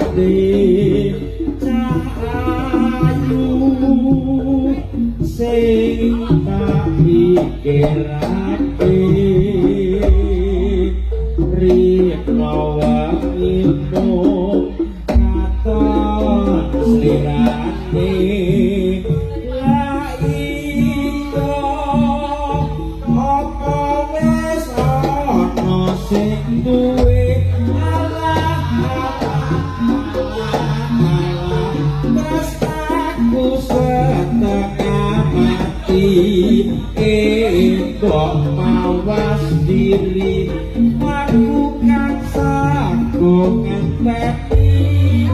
Ade cah ayu sing tak pikirake rina wengi mung katon slirane. La iya, apa wis ana sing duwe? Alah alah alah, tresnaku setengah mati. Mbok mawas diri, aku kang sago ngenteni.